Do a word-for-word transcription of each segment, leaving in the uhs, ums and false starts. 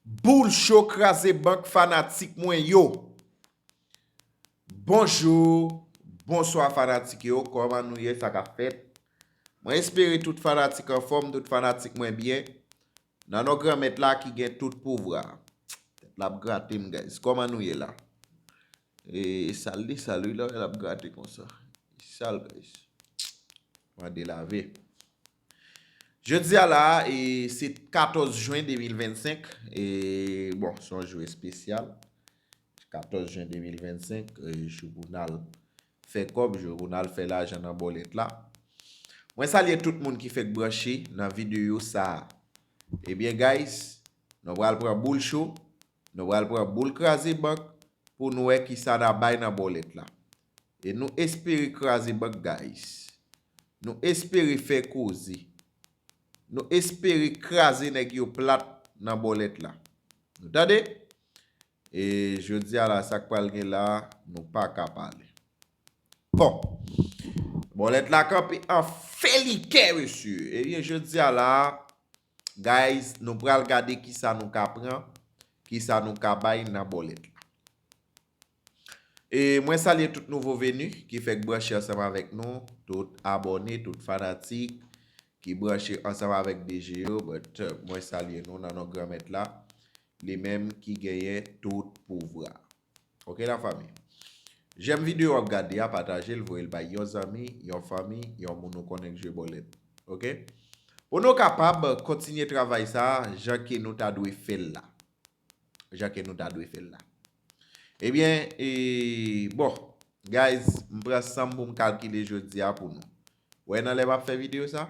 Boul cho kraze bank fanatik mwen yo. Bonjou, bonswa fanatik yo, kòman nou ye, sa k ap fèt? Mwen espere tout fanatik anfòm, tout fanatik mwen byen. Nan non Granmèt la ki gen tout pouvwa. Tèt la ap grate m, guys. Kòman nou ye la? E sal li, sal wi, la, l ap grate konsa. Sal, guys. Mande lave. Jodi a la, e, se katòz jen de mil vennsenk. E, bon, se yon jou espesyal. Katòz jen de mil vennsenk, e, jou pou n al fè kòb, jou pou n al fè lajan nan bòlèt la. Mwen salye tout moun ki fèk branche nan videyo sa a. Ebyen, guys, nou pral pran boul cho, nou pral pran boul kraze bank pou nou wè kisa n a bay nan bòlèt la. E nou espere kraze bank, guys. Nou espere fè koze. Nou espere kraze nèg yo plat nan bòlèt la. Nou tande? E jodi a la, sa k pral gen la, nou pa ka pale. Bon. Bòlèt la kanpe an felikè, mesye. Ebyen, jodi a la, guys, nou pral gade kisa nou ka pran, kisa nou ka bay nan bòlèt la. E mwen salye tout nouvo veni ki fèk branche ansanm avèk nou, tout abòne, tout fanatik ki branche ansanm avèk D J yo, but, euh, mwen salye nou nan non Granmèt la, li menm ki genyen tout pouvwa. Oke, lafanmi? Jèm videyo w ap gade a, pataje l, voye l bay yon zanmi, yon fanmi, yon moun ou konnen k jwe bòlèt. Oke? Pou nou kapab kontinye travay sa a, jan ke nou ta dwe fè l la. Jan ke nou ta dwe fè l la. Ebyen, e, bon, guys, m pran san m pou m kalkile jodi a pou nou. Wè nan lè m ap fè videyo sa?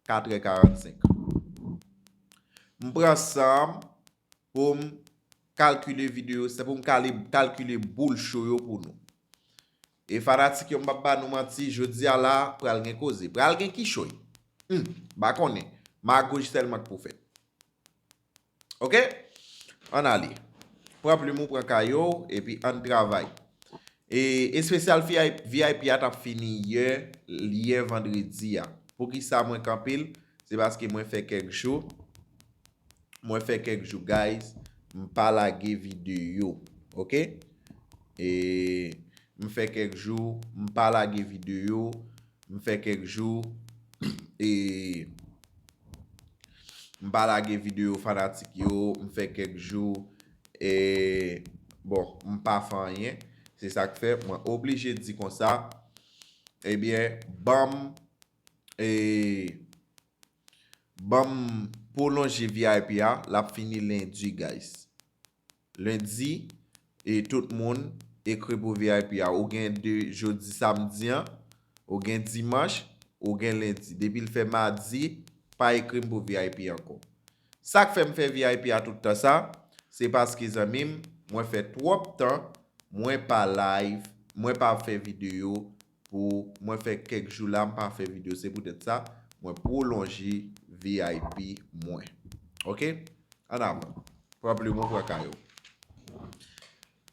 Katrè karannsenk. M pran san m pou m kalkile videyo, se pou m kale, kalkile boul cho yo pou nou. E fanatik yo, m p ap ba nou manti, jodi a la, pral gen koze. Pral gen kichoy. Hmm, m pa konnen. Magouj sèlman k pou fèt. Oke? Ann ale. Pran plim ou, pran kaye w, epi ann travay. E espesyal V I P a t ap fini yè, yè vandredi a. Poukisa mwen kanpe l? Se paske mwen fè kèk jou, mwen fè kèk jou, guys, m pa lage videyo. Oke? E m fè kèk jou, m pa lage videyo, m fè kèk jou, e m pa lage videyo fanatik yo, m fè kèk jou, e, bon, m pa fè anyen. Se sa k fè mwen oblije di konsa, ebyen, ban m, e, ban m pwolonje V I P a, l ap fini lendi, guys. Lendi, e tout moun ekri pou V I P a. Ou gen de jodi samdi an, ou gen dimanch, ou gen lendi. Depi l fè madi, pa ekri m pou V I P ankò. Sa k fè m fè V I P a tout tan sa, se paske, zanmi m, mwen fè twòp tan, mwen pa live, mwen pa fè videyo, pou mwen fè kèk jou la, m pa fè videyo. Se poutèt sa, mwen pwolonje V I P mwen. Oke? Ann avan. Pran plim ou, pran kaye w.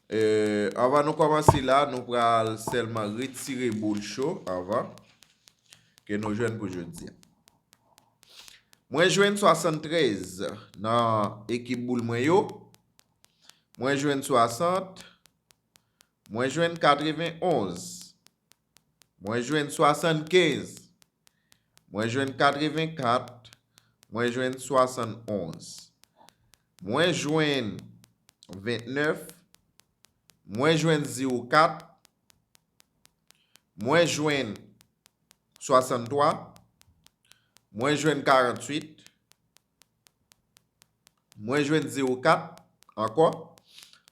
E, anvan nou kòmanse la, nou pral sèlman retire boul cho anvan ke nou jwenn pou jodi a. Mwen jwenn swasanntrèz nan ekip boul mwen yo. Mwen jwenn swasant. Mwen jwenn katrevenonz. Mwen jwenn swasannkenz. Mwen jwenn katrevenkat. Mwen jwenn swasannonz. Mwen jwenn ventnèf. Mwen jwenn zewo kat. Mwen jwenn swasanntwa. Mwen jwenn karannwit. Mwen jwenn zewo kat ankò.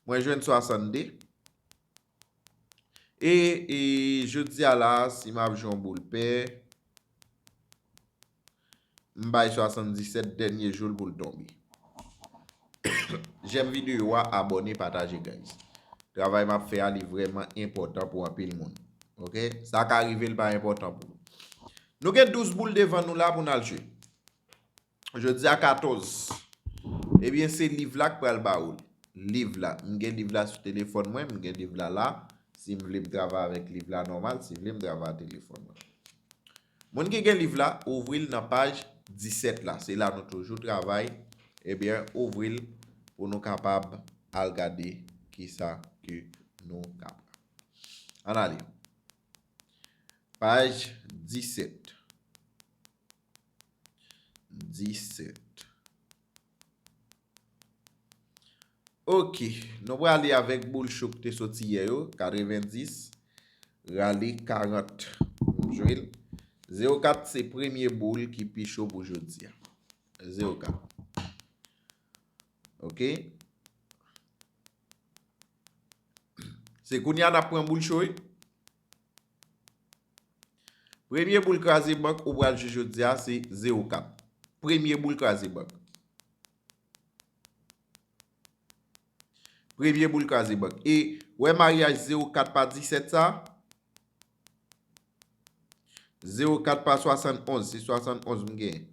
Mwen jwenn swasannde. E, e jodi a la, si m ap jwe yon boul pè, m bay swasanndisèt dènye jou l pou l tonbe. Jèm videyo a, abòne, pataje, guys. Travay m ap fè a, li vrèman enpòtan pou anpil moun. Oke? Sa ka rive, l pa enpòtan pou ou. Nou gen douz boul devan nou la pou n al jwe. Jodi a katòz. Ebyen, se liv la k pral ba ou l. Liv la. M gen liv la sou telefòn mwen, m gen liv la la. Si m vle m travay avèk liv la nòmal, si m vle m travay ak telefòn mwen. Moun ki gen liv la, ouvri l nan paj disèt la. Se la nou toujou travay. Ebyen, ouvri l pou nou kapab al gade kisa ke nou ka pran. Ann ale. Paj disèt. Disèt. Ok, nou prale avèk boul cho k te soti yè yo, katrevendis, rale karant. Jwe l. Zewo kat se premye boul ki pi cho pou jodi a. Zewo kat. Ok. Se kounye a n ap pran boul cho, wi. Premye boul kraze bank ou pral jwe jodi a, se zewo kat. Premye boul kraze bank. Premye boul kraze bank. E, wè maryaj zewo kat pa disèt sa? Zewo kat pa swasannonz, se swasannonz m genyen.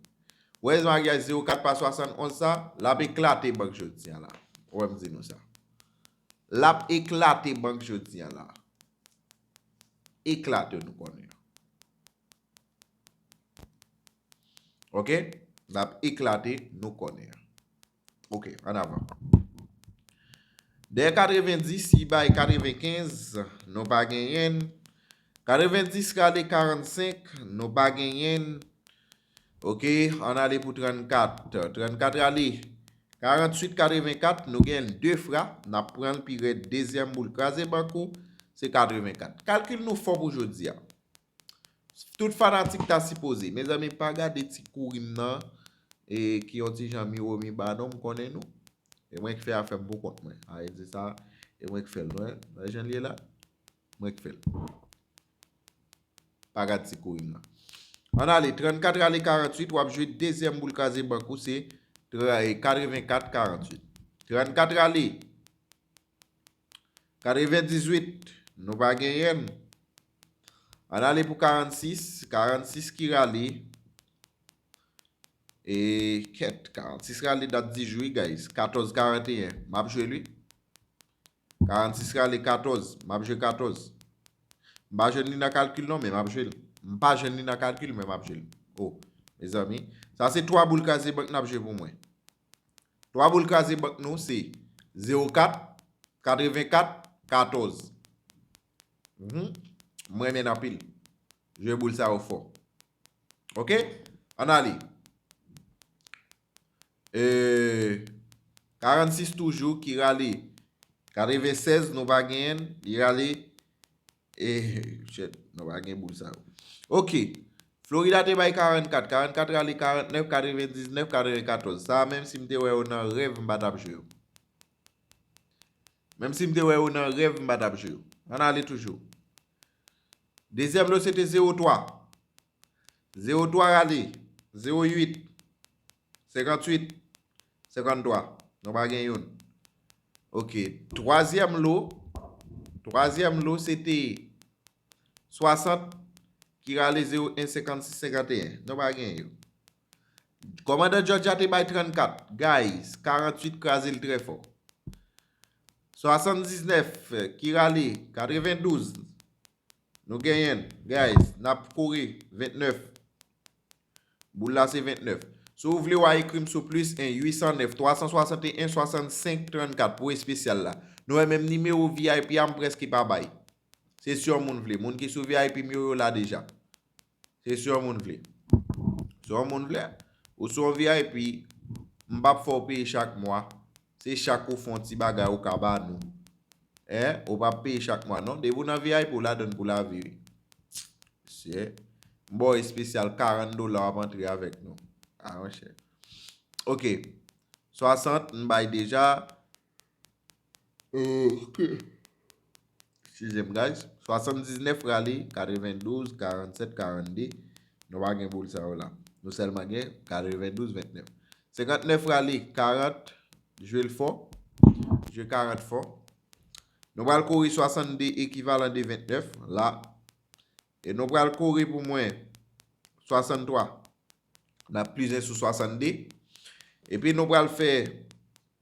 Wè maryaj zewo kat pa swasannonz sa, l ap eklate bank jodi a la. Wè m di nou sa. L ap eklate bank jodi a la. Eklate nou konnen. Ok? L ap eklate nou konnen. Ok, ann avan. Dèyè katrevendis, li bay katrevenkenz, nou pa genyen l. Katrevendis rale karannsenk, nou pa genyen l. Ok, ann ale pou trannkat. Trannkat rale karannwit, katrevenkat, nou genyen l de fwa. N ap pran l pi rèd. Dezyèm boul kraze bank ou, se katrevenkat. Kalkil nou fò pou jodi a. Tout fanatik ta sipoze. Mezanmi, pa gade ti kouri m nan, e, ki yon ti jan miwo miba non, m konnen nou. E mwen k fè afè m pou kont mwen. A, e di sa, e mwen k fè l, non, wè jan l ye la. Mwen k fè l. Pa gade ti kouri m nan. Ann ale, trannkat rale karannwit, w ap jwe dezyèm boul kraze bank ou, se tra-, e, katrevenkat karannwit. Trannkat rale katrevendizwit, nou pa genyen l. Ann ale pou karannsis, karannsis ki rale. E, kèt, karannsis rale dat di jou, wi, guys. Katòz karanteyen, m ap jwe l, wi. Karannsis rale katòz, m ap jwe katòz. M pa jwenn li nan kalkil non, men m ap jwe l. M pa jwenn li nan kalkil, men m ap jwe l. O, mezanmi. Sa se twa boul kraze bank n ap jwe pou mwen. Twa boul kraze bank nou se zewo kat, katrevenkat, katòz. Mhm. M renmen l anpil. Jwe boul sa yo fò. Ok? Ann ale. E, karannsis toujou ki rale katrevensèz, nou pa genyen l, li rale E, shit, nou pa gen boul sa yo. Ok. Florida te bay karannkat, karannkat rale karannèf, katrevendiznèf, katrevenkatòz. Sa a, menm si m te wè yo nan rèv, m pa t ap jwe yo. Menm si m te wè yo nan rèv, m pa t ap jwe yo. Ann ale toujou. Dezyèm lo, se te zewo twa. Zewo twa rale, zewo uit, senkantuit, senkanntwa. Nou pa gen youn. Ok. Twazyèm lo, twazyèm lo, se te swasant ki rale zewo en, senkannsis, senkanteyen. Nou pa gen yo. Kòmandan Georgia te bay trannkat. Guys, karanntuit kraze l trè fò. Swasanndiznèf ki rale katrevendouz. Nou genyen l, guys. N ap kouri ventnèf. Boul la se ventnèf. Si w vle, w a ekri m sou plis en uitsannèf twasanswasanteyen swasannsenk trannkat pou espesyal la. Nou wè menm nimewo V I P a m prèske pa bay. Se si yon moun vle. Moun ki sou V I P m yo, yo la deja. Se si yon moun vle. Si yon moun vle, ou si yon V I P, m p ap fè w peye chak mwa. Se chak ou fè yon ti bagay ou ka ba nou. Hein? Ou p ap peye chak mwa non. Depi w nan V I P, ou ladann pou lavi, wi. Se, m ba w espesyal karant dola, w ap antre avèk nou. Ah, monchè. Ok. Swasant, m bay deja. Euh, ok. Eskize m, guys. Swasanndiznèf rale katrevendouz, karannsèt, karannde. Nou pa gen boul sa yo la. Nou sèlman gen katrevendouz, ventnèf. Senkantnèf rale karant, jwe l fò. Jwe karant fò. Nou pral kouri swasannde ekivalan de ventnèf la. E nou pral kouri pou mwen swasanntwa. N ap plize sou swasannde. Epi nou pral fè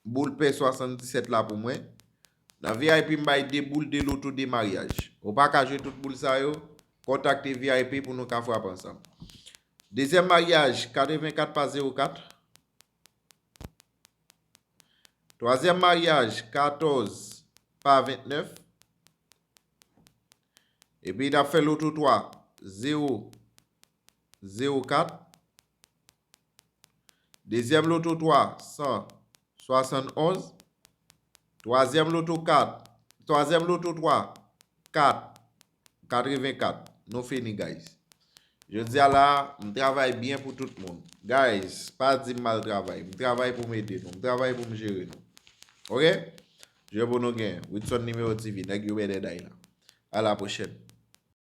boul pè swasanndisèt la pou mwen. Nan V I P, m bay de boul de loto de maryaj. Ou pa ka jwe tout boul sa yo, kontakte V I P pou nou ka frape ansanm. Dezyèm maryaj, katrevenkat pa zewo kat. Twazyèm maryaj, katòz pa ventnèf. Epi n ap fè loto twa, zewo, zewo kat. Dezyèm loto twa, san swasannonz. Twazyèm loto kat, twazyèm loto twa, kat, katrevenkat. Nou fini, guys. Jodi a la, m travay byen pou tout moun. Guys, pa di m mal travay. M travay pou m ede nou. M travay pou m jere nou. Ok? Jwe pou nou gen. Widson Nimewo T V, nèg yo bèdè day la. A la pwochèn.